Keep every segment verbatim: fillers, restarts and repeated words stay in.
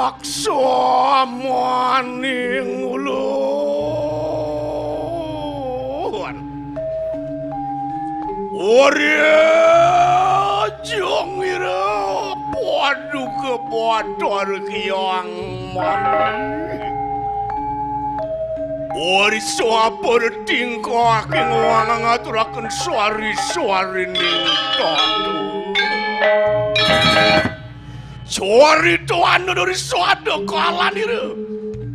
Aksa maning ulun. Ori jong ira Paduka Bathara Hyang Mani. Ori sapa tingkah ing wang ngaturaken sari-sarining tatu. Carita anu dari sada kalanira.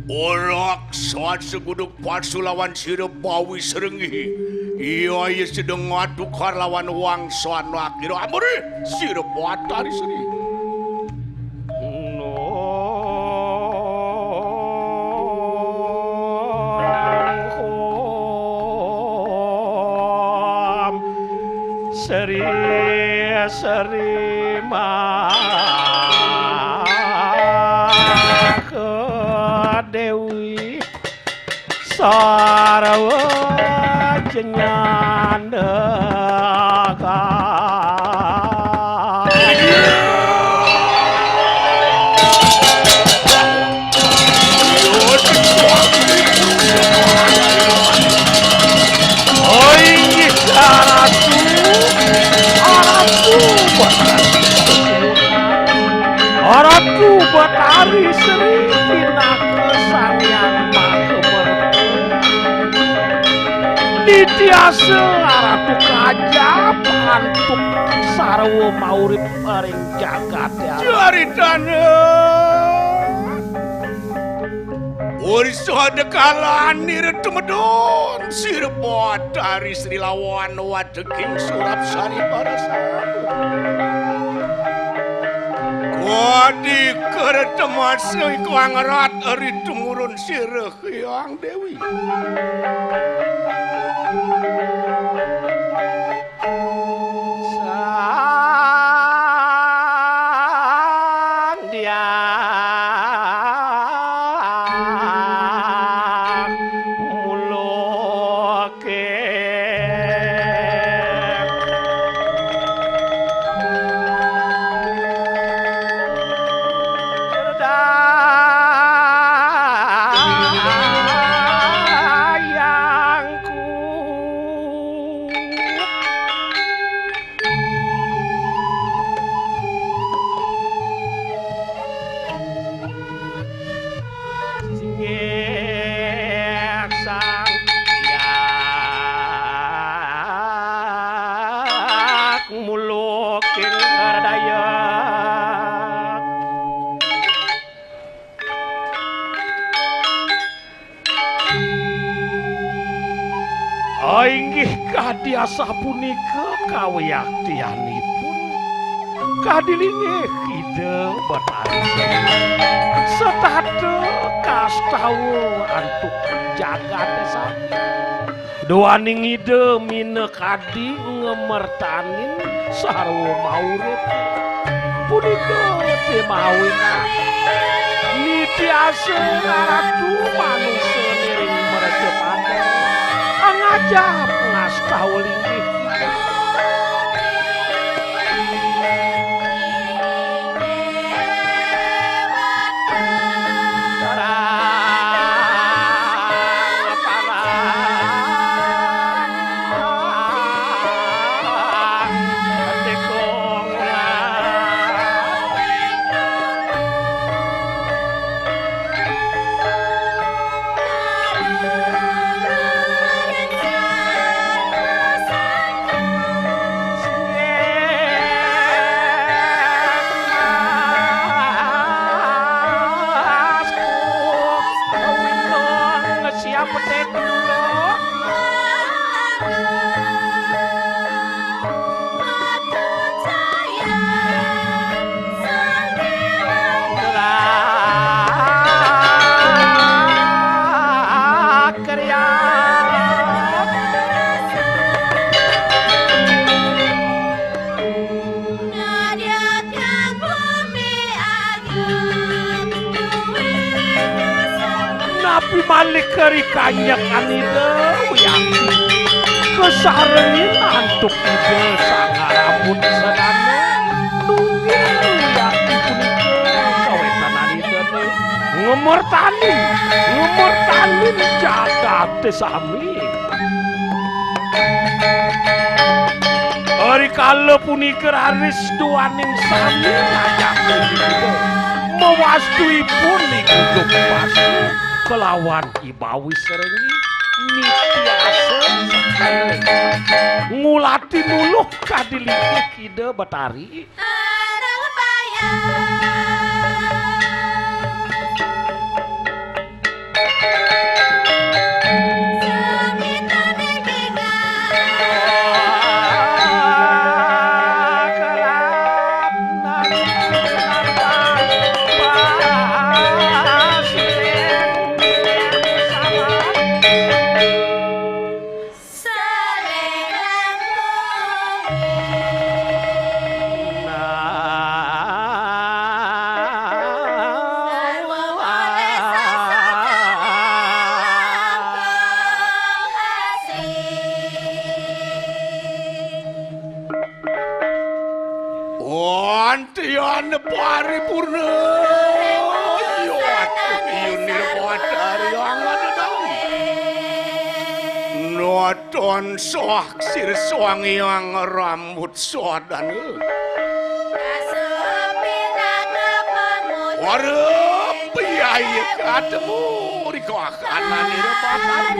Ora sat seguduk pasu lawan sira Bawi Srenggi. Iya, iya sedeng ngatukar lawan wangsa anak ira amri sira Batari Sri. Sri, Sri Maka Dewi sarwa jenyandaka. Oi, Ratu, Ratu Batari, Ratu Batari Sri Pinaka Sang Hyang Maha Merta. Nitiasa Ratu kajap antuk sarwa maurip ring jagat ya. Caritane. Uri sada kalanira tumedun sira Batari Sri lawan wadeking Surapsari Parasama. Kadi kertemasa iku angrat ari tumurun sira Hyang Dewi. Sang Diah Muluke. Dayangku. Singgih Sang Hyang Muluking Dayak. Inggih kadi asapunika kawiyaktianipun. Kadi linggih Ida Betari setata kastawa antuk jagate sami. Duaning Ida minakadi ngamertanin sarwa maurip. Punika timawin nitiasa Ratu manusa niring mrecapada. Angajap ngastawa linggih. Tapi malih kari kanyekan Ida Wiakti. Kasarengin antuk Ida Sang Aramut Sedana. Nunggil Wiakti punika kawetan Ida ngemertanin, ngemertanin jagaté sami. Rikala punika raris duaning sami ngajak punika mawastuipun Ni Guguk Pasu kelawan I Bawi Serenggi nitiasa sakala ngulati nuluh kadi linggih Ida Betari. Antian paripurna. Yo atuh, Yuni Batari angan daun. Noton soak sir soang yang rambut sodan. Wara piyayi katemu rika kanan ira pasan.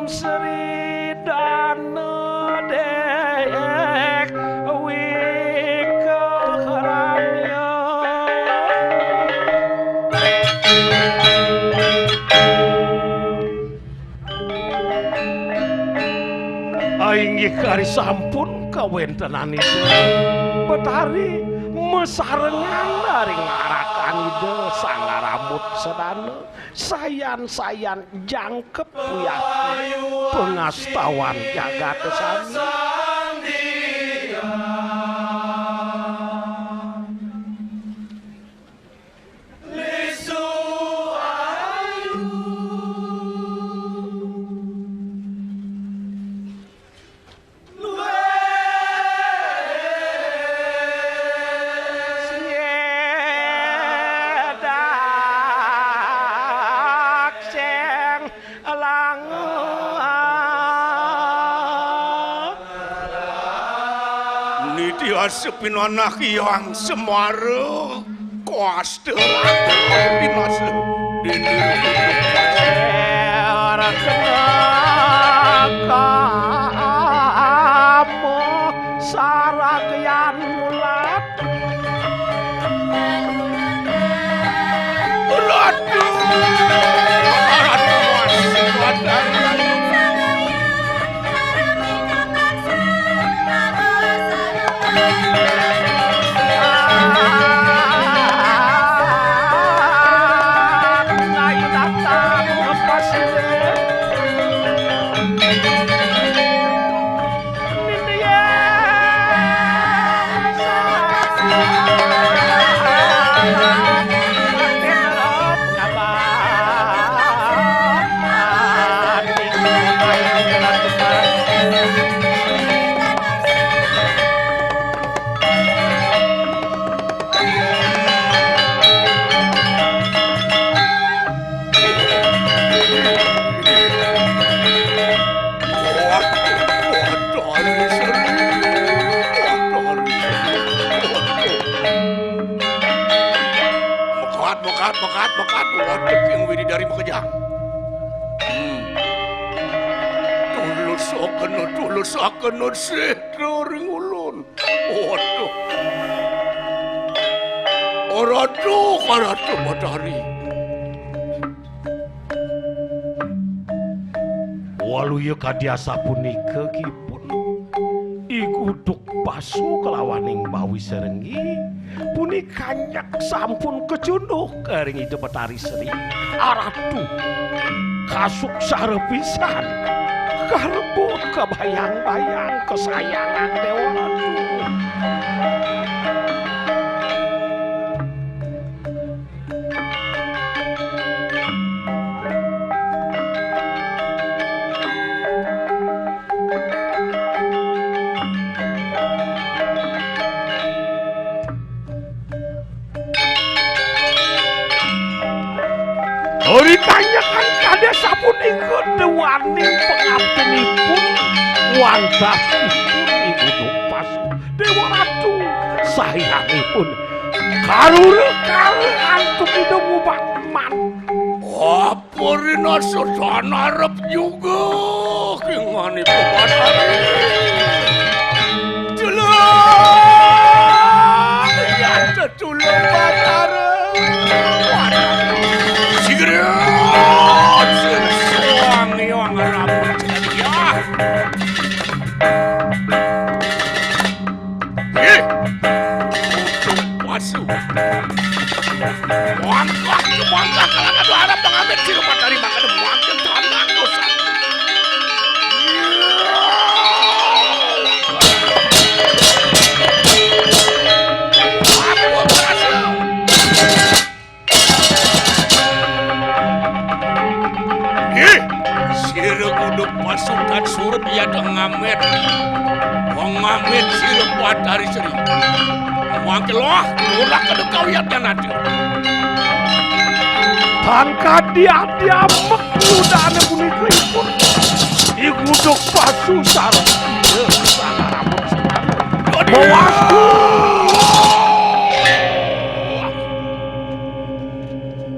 Sri Dana Dék Wika Karanya. Inggih kari sampun kawéntenan Ida Betari masarengan ring arakan Ida Sang Aramut Sedana. Sayan-sayan jangkep wiakti pangastawan jagaté sami. Sing édak sing langu. Niti asa pinanah Hyang Semara. Koas Pinasa. Dini. Kamu saragyan mulat. Ratu. Ratu. Mekat, mekat, mekat, mekat. Waduh, King Wididari makejang. Hmm. Tulusaken, tulusaken sih ring ulun. Waduh. Ratu, Ratu Batari. Waluya kadi asapunika kipun. I Guguk Pasu kalawaning Bawi Serenggi punika nyak sampun kacunduk ring Ida Batari Sri Aratu. kasuksara pisan. Karebut kabayang-bayang kasayangan Déwa Ratu. Ri kanyekan kadé sapunika déwaning pangaptinipun wantah ipun Ibu Duk Pasu. Déwa Ratu sayanipun karura kala antuk Ida ngubah man. Apa rina sedan arep nyugeh ingani pepatari. Tulung, ya tulung Batara. Sigera sirsuang yang rambut ya. Eh, untuk pasu. Mangkah, mangkah, kalangan harap mengambil sirup dari makan mangkah tanah dosa. Aku berhasil. Ih, sira kudu pasukan surut ya ngamit. Ngamit sira Batari Sri. Mangke loh, ora kedu kawiatan ati. Tan kadi adi amek ludane punika ipun. Iguduk pasu sareng. Mawas.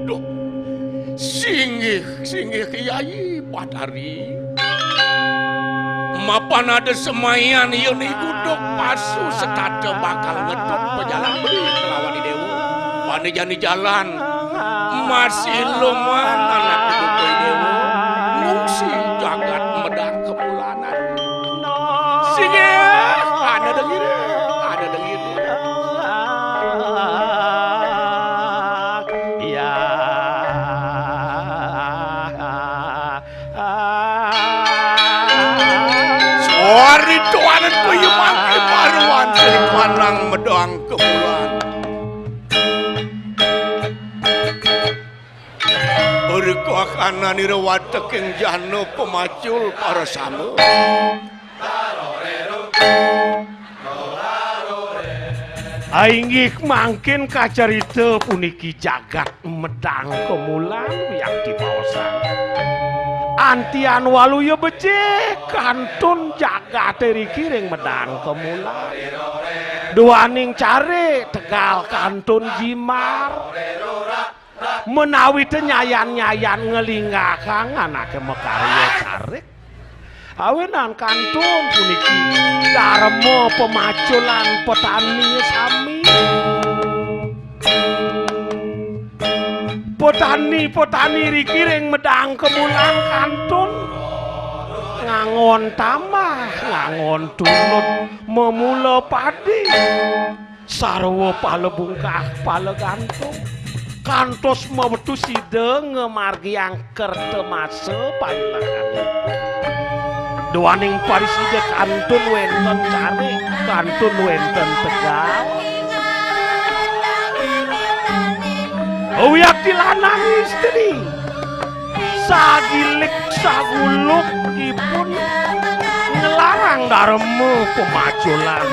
Duh. Singgih, singgih Kyai Batari. Mapan ada semayan yen iguduk pasu setata bakal ngetut pejalan beli kelawan Dewa. Pane jani jalan masih luman anak kudu Dewa. Ngungsi jagat medar kemulanan. Singgih, ada dengir, ada dengir. Ya. Suari tuanen kuyu mangke paruan sing panang medang kebulan. Berkah ananira wateking jana pemacul para sama. Ainggih mangkin kacarita puniki jagat medang kemulan wiakti paosan. Antian waluya becik kantun jagate riki ring medang kemulan. Duaning care tegal kantun jimbar. Menawi te nyayan-nyayan ngelinggahang anake makarya carik. Awinan kantun puniki darma pemaculan petani sami. Petani-petani riki ring medang kemulan kantun ngangon tambah, ngangon tunut, memula padi. Sarwa pala bungkah, pala gantung. Kantos mawetu sida ngamargiang kerta masa pailehan. Duaning parisida kantun wenten carik, kantun wenten tegal. Wiakti lanang istri. Sagilik saguluk ipun nglarang darma pemaculan.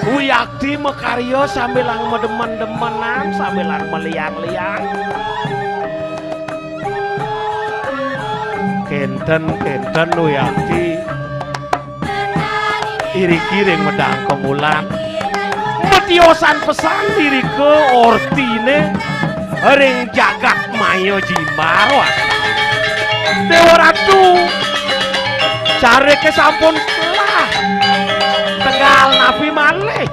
Wiakti makarya sambilang mademen-demenan, sambilang maliang-liang. Kenten, kenten wiakti. Iriki ring medang kemulan. Matiosan pesan irika ortine ring jagat maya jimbar, wah. Dewa Ratu, carike sampun telah. Tegal napi malih?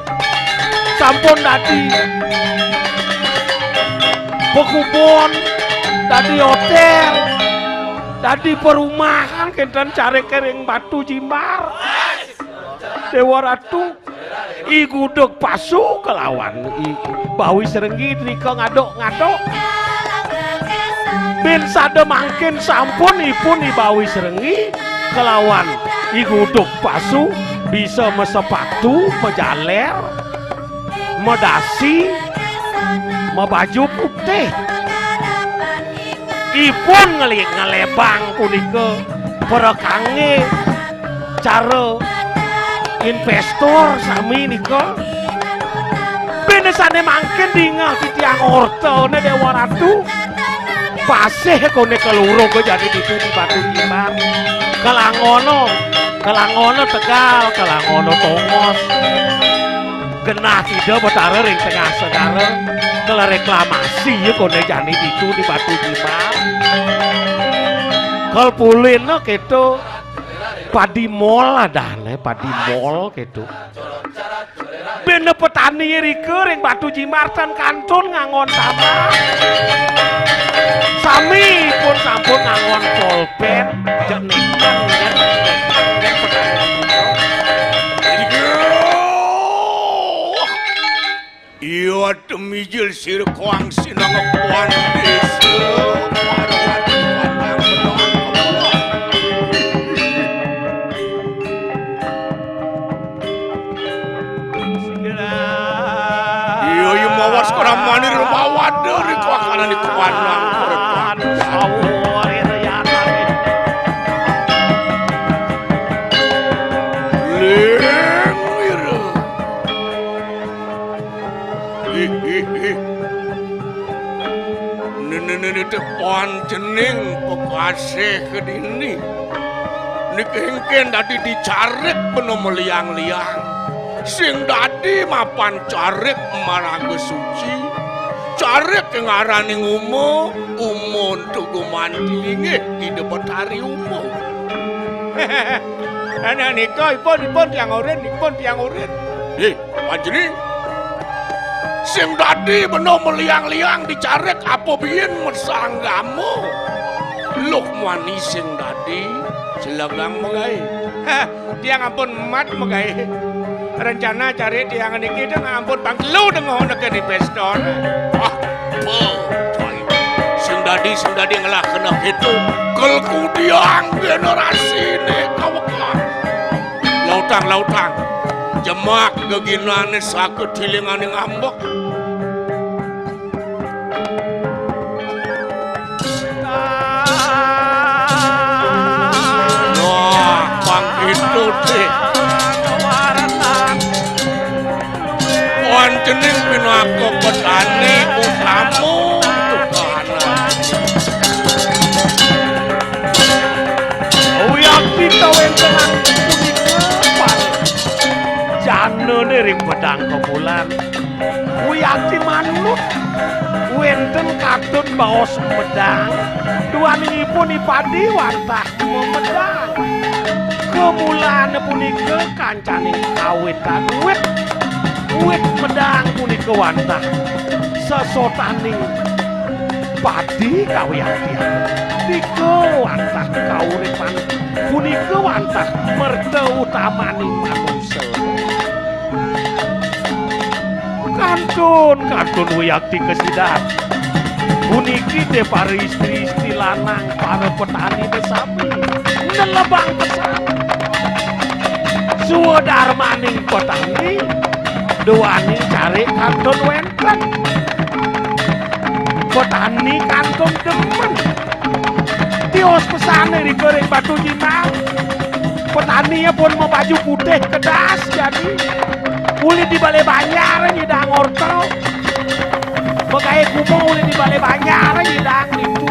Sampun dadi pekubon, dadi hotel, dadi perumahan, kenten carike ring batu jimbar. Dewa Ratu, I Gudeg Pasu kelawan I Bawi Serenggi drika ngaduk-ngaduk. Bin sada mangkin sampun ipun I Bawi Srenggi kelawan I Guduk Pasu bisa masepatu, majaler, madasi, mabaju putih. Ipun ngeli-, ngelebang punika para kangge cara investor sami nika. Bene sane mangkin dingeh titiang ortane Dewa Ratu. Pasih kone kelurug jani ditu di Batu Jimbar. Kelangono, kelangono Tegal, kelangono Tongos. Genah Ida Betara ring tengah segara. Kala reklamasi ya kone jani ditu di Batu Jimbar. Kal pulina keto padi mol adane, padi mol keto. Bene petani rika ring Batu Jimbar tan kantun ngangon taman. Sami pun sampun ngangon polpen, jenekan, jenekan, jenekan petani. Iya, temijil sira koang sinangep wan desa. Iya, iya, mawas kramane Remawan, ri kakanane kuanang. Ling, ira. Ih, ih, ih. Nene-nene te pancening pakasih kedini. Niki engken dadi dicarik bena meliang-liang. Sing dadi mapan carik maraga suci. Carik ngarani uma, uma untuk gumanti linggih Ida Betari Uma. Anak nika ipun, ipun tiang urin, ipun tiang urin. Eh, Panjering. Sing dadi bena meliang-liang dicarik apa biin masanggama. Luh mani sing dadi selegang magae. Hah, tiang ampun mat magae. Rencana carik tiang niki deng ampun pang telu dengoh neke di pesta. Ah, apa, cai. Sing dadi, sing dadi ngelah kena gitu. Kelku tiang generasine kawekah. Lautang, lautang. Jemak geginane sakethilingane ngambek. Wah, pang itu deh. Pancening pinaka petani utama tukanan. Wiakti kawentenan punika pare janane ring pedang kebulan. Wiakti manut wenten katun baos medang, duaningipun I Padi wantah memedang. Kemulane punika kancaning kawitan wit, wit medang punika wantah sesotaning padi kawiaktian. Nika wantah kauripan, punika wantah merta utamaning manusa. Kantun, kantun wiakti kasidan. Puniki te para istri-istri lanang, para petani sami nelebang pesan. Swadarmaning petani, duaning carik kantun wenten. Petani kantun demen. Tios pesane rika ring Batu Jimbar. Petani pun mabaju putih kedas jani. Uli di balai banjar nyidang orta. Magae kuma uli di balai banjar nyidang nitu.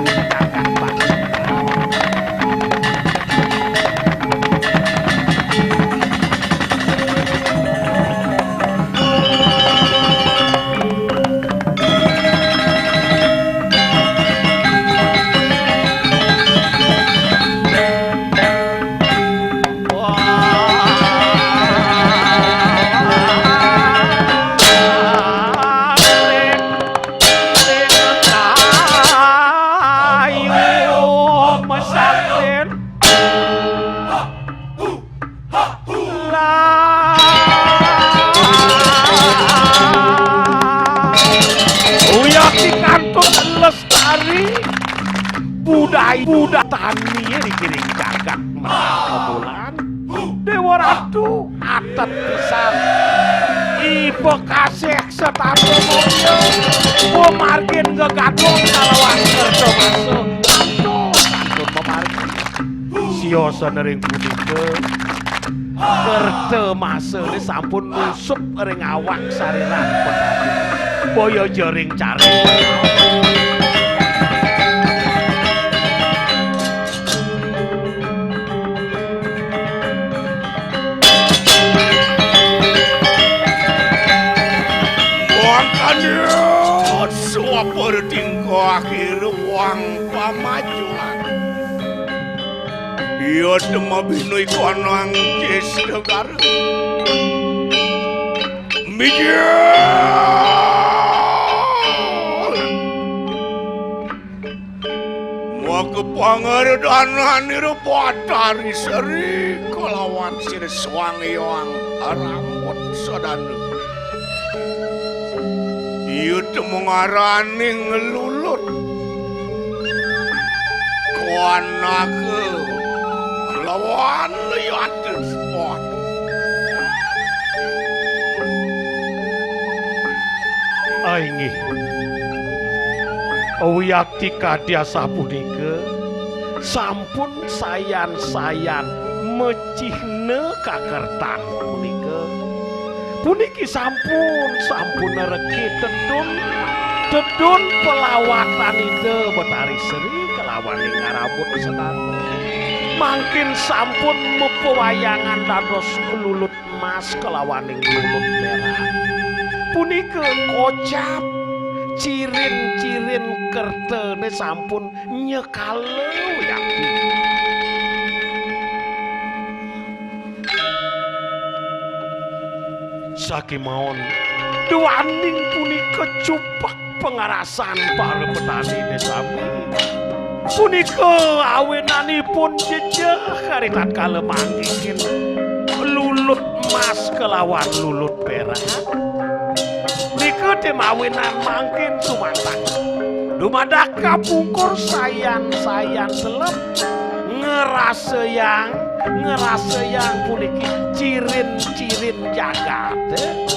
Uyaki kantun lestari. Budaya, budaya tani dikiring jagat menawi bulan. Dewa Ratu atet pisan. Ipe kasih setata mulya. Pamargin gegaduh kalawan kerta masa. Aduh, kantun pamargi. Siosan ring punika. Kerta masane sampun nusup ring awak sariran petani. Boya jering caring. Wangkanya suapa tingkah akhir wang pamajulan. Iya temabinui konang cis negara. Mijil. Maka pangredananira Batari Sri kalawan Sri Swang Hyang Rambut Sadana. Iya temu ngarani nglulut. Kuanaga lawan liatus pot. Inggih. Wiakti kadi asapunika, sampun sayan-sayan mecihna kakertan punika. Puniki sampun, sampun reke tedun, tedun pelawatan Ida Betari Sri kalawan Ning Rambut Sedana. Mangkin sampun mapawayangan dados lulut emas kalawan Ning Lulut Perak. Punika kocap cirin-cirin kertane sampun nyekala wiakti. Sakimaon, duaning punika cupek pangarasan para petani sami. Punika awinanipun jejeh kari tatkala manggihin lulut emas kalawan lulut perak. Nika tim awinan mangkin sumatang. Dumadak kapungkur sayan-sayan selep ngrasayang, ngrasayang puniki cirin-cirin jagate.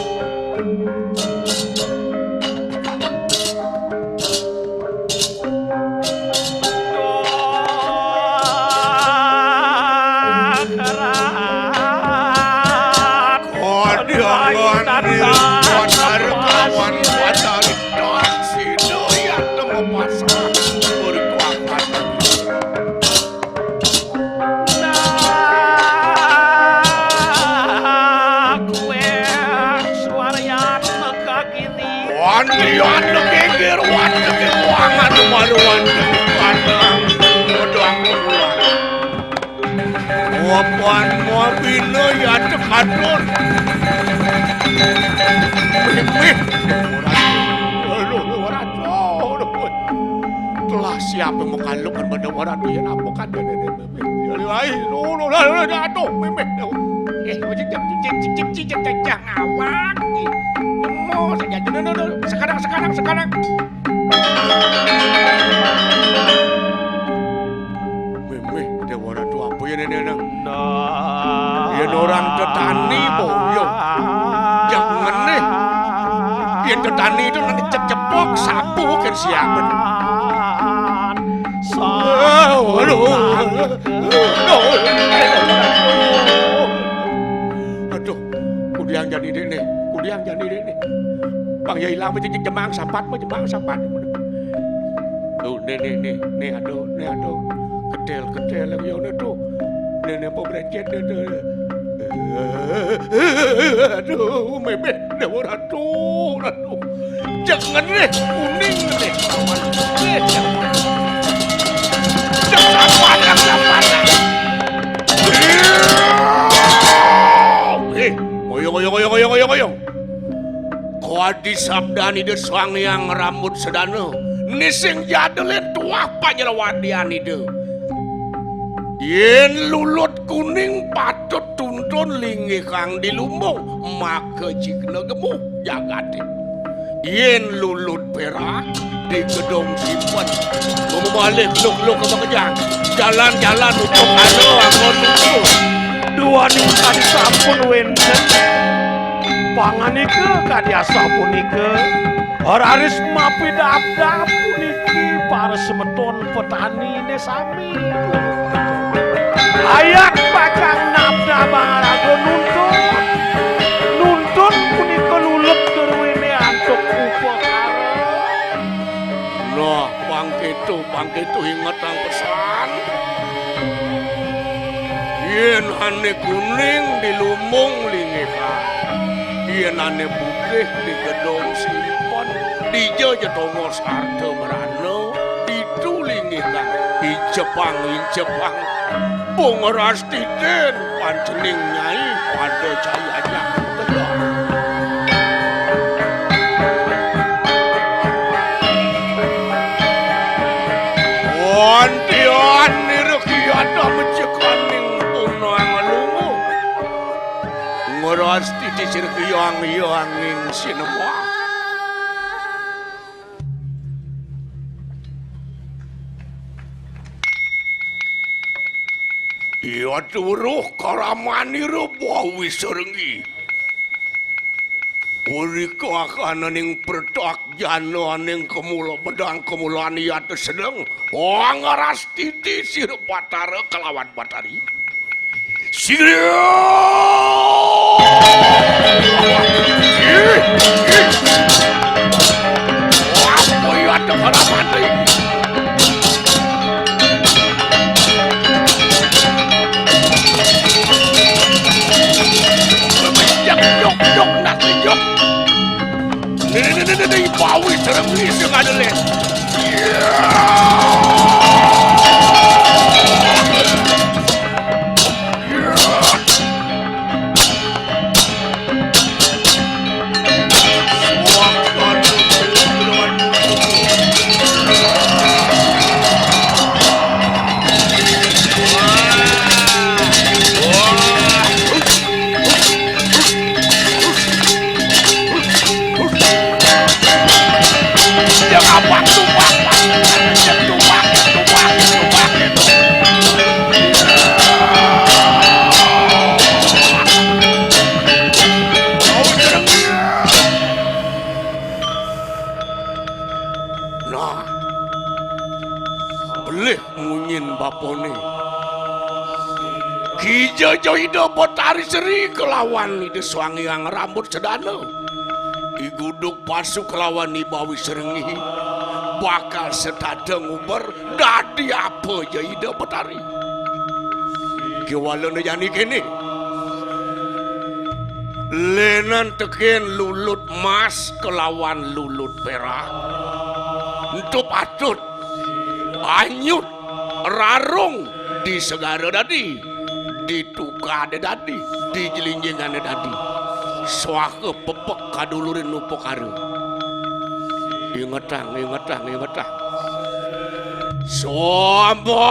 Nah, kuwe suaryan megagini. Wandian gegir, wandian kuangan, maruan kandang, pedang bulan. Wapan muabina ya tekatur. Mimih. Aduh, aduh, aduh. Telah siapa mengkalungkan pada orang tu yang apa kata dia, dia, dia, dia, dia, dia, aduh, aduh, aduh, aduh, mimih. Eh, cik, cik, cik, cik, cik, cik, cik, cik, cik, ngawak. Ih, nemu saja. Aduh, aduh, aduh. Sekarang, sekarang, sekarang. Mimih, Dewa Ratu, apa ya nenek nang? Nah. Yen orang tetani, boyo. Jangan nih. Yen tetani itu nanti cep-cepok, sapu kan siapen. Sa- Oh, aduh. Aduh, kudiang jani dek nih. Kudiang jani dek nih. Bang ya ilang, jemang sapat, mah jemang sapat. Tuh, nih, nih, nih, nih, aduh, nih, aduh. Kedel, kedel, yang yo, nih, tuh. Nih, nih, apa brecet, nih, tuh. Aduh, mimih, nih, aduh, aduh. Jangan, nih, kuning, nih. Nih, jangan. Jangan, jangan, jangan. Eh, oyong, oyong, oyong, oyong, oyong, oyong. Kadi sabdan Ida Sang Hyang Rambut Sedana, nising jadelin tuah panyelewadian Ida. Yen lulut kuning patut tuntun linggih kang di lumbung, maka jikna gemuh jagate. Yén lulut pérak di gedong simpen, memalih luk-luk ka makejang. Jalan-jalan untuk anu anggon lulut. Duaning kadi sampun wénten panganika kadi asapunika, raris mapidabdab puniki para semeton petaniné sami. Ayat pacang nabdabang raga nuntun. Nuntun punika lulut druwene antuk upakara. Nah, pangketo, pangketo ingetang pesan. Yen ane kuning di lumbung lingikan. Yen ane putih di gedong simpen. Dija ja tongos arta merana. Ditu lingikan. Incepang, incepang. Bunga rastiten pancening nyai pada cayanya. Wantian nira kiyata mecekaning punang lungu. Ngeras titisir kiyang-yanging sinema. Iya turuh karamanira bawi serengi. Urika akananing pertak jananing kemula bedang kemulan iya tesedeng. Pangaras titi sira Batara kelawan Batari. Sira. Ih, ih. Apa iya ada karamanira? Jok, jok, jok, nak jok. Nih, nih, nih, nih, nih, bawi serem nih, sing ada leh. Nah, belih munyin bapane. Kija ja Ida Betari Sri kelawan Ida Sang Hyang Rambut Sedana. I Guduk Pasu kelawan I Bawi Serengi bakal setata nguber dadi apa ja Ida Betari. Kiwalana jani kene. Lenan teken lulut mas kelawan lulut perak. Entu patut anyut rarung di segara dadi, di tukade dadi, di jelinjingane dadi. Swaha pepek kadulurin upakara. Ingetang, ingetang, ingetang. Sombangkane.